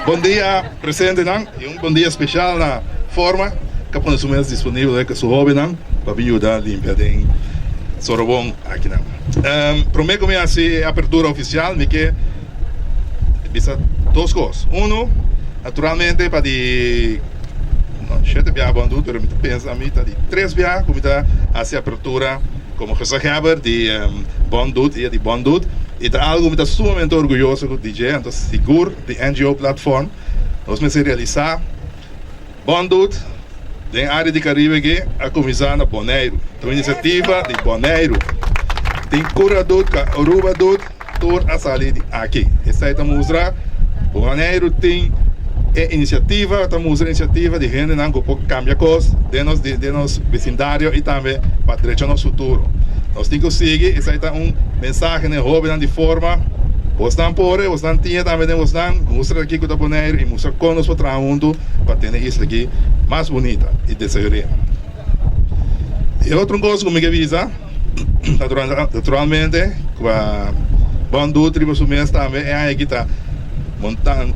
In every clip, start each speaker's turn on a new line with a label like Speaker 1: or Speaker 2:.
Speaker 1: Bon dia presentenan y un bon dia special na Forma cu a pone su mes disponibel cu su hobennan pa bin yuda limpia den Sorobon akinan. Prome cu mi haci e apertura oficial mi ke bisa dos cos. Uno, naturalmente pa di no shete biaha bon dut pero mi ta pensa mi ta di tres biaha cu mi ta haci apertura Como gezaghebber di Bon Doet, Dia di Bon Doet, y ta algo mi ta sumamente orguyoso cu di dje, anto sigur di NGO Platform nos mester realisa Bon Doet den area di Caribe aki a cuminsa na Boneiru, ta un iniciativa di Boneiru, tin Cura Doet, Aruba Doet. Tur a sali di aki. Esei ta mustra ku Boneiru tin e inisiativa, ta mustra inisiativa di hendenan ku por kambia kos den nos den nos besindario i tambe pa drecha nos futuro. Nos tin ku sigui, esei ta un mensahe na e hóbennan di forma, bosnan por e, bosnan tin e tambe den bosnan, mustra kiko ta Boneiru i mustra kon nos por traha huntu pa tene e isla aki mas bunita i desaroyá. E otro kos ku mi ke bisa. Naturalmente cu a bon dut riba su mes tambe e aña aki ta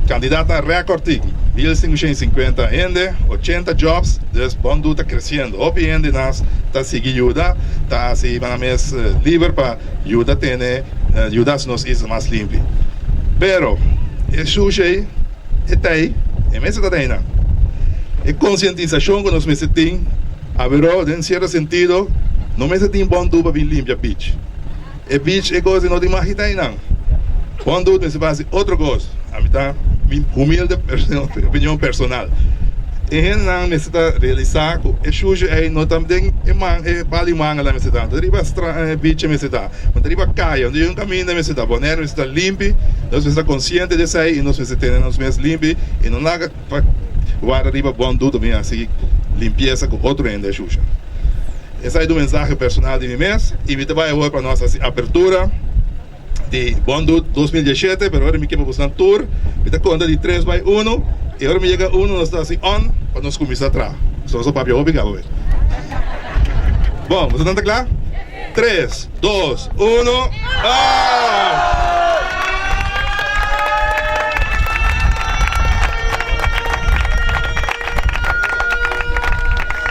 Speaker 1: candidata record tin 1550 hende, 80 jobs, dus bon dut ta creciendo. Hopi hende nas ta sigui yuda, ta haci nan mes liber pa yuda tene yuda nos isla mas limpi. Pero e sushi ey e ta ey, e mester ta ta eynan. E concientisacion cu nos mester tin. Averó, den sierto sentido, no mester tin bon dut pa bin limpia beach. E beach e kos no tin mag hita einan. Bon dut mester pa hasi otro kos. Ami ta mi humilde opinion personal. E hendenan mester ta realisa ku e shushu ei no ta den e man e pal di manga nan mester ta. No ta riba beach e mester ta. No ta riba kaya. No ta riba un kaminda mester ta. Bonaire mester ta limpi. Nos mester ta konsiente di esei i nos mester tene nos mes limpi i no laga. Pa warda riba bon duda mi hasi limpiesa ku otro hende a shusha. Esaki ta un mensahe personal di mi mes i mi ta bai awor pa nos hasi apertura di Bon Dud 2017, pero ora mi ke pa busnan tur mi ta konta di tres bai uno i ora mi yega uno nos ta hasi on pa nos kuminsá traha. So nos a papia hopi kaba wes. Bon, boso nan ta kla? Tres, dos, uno, on!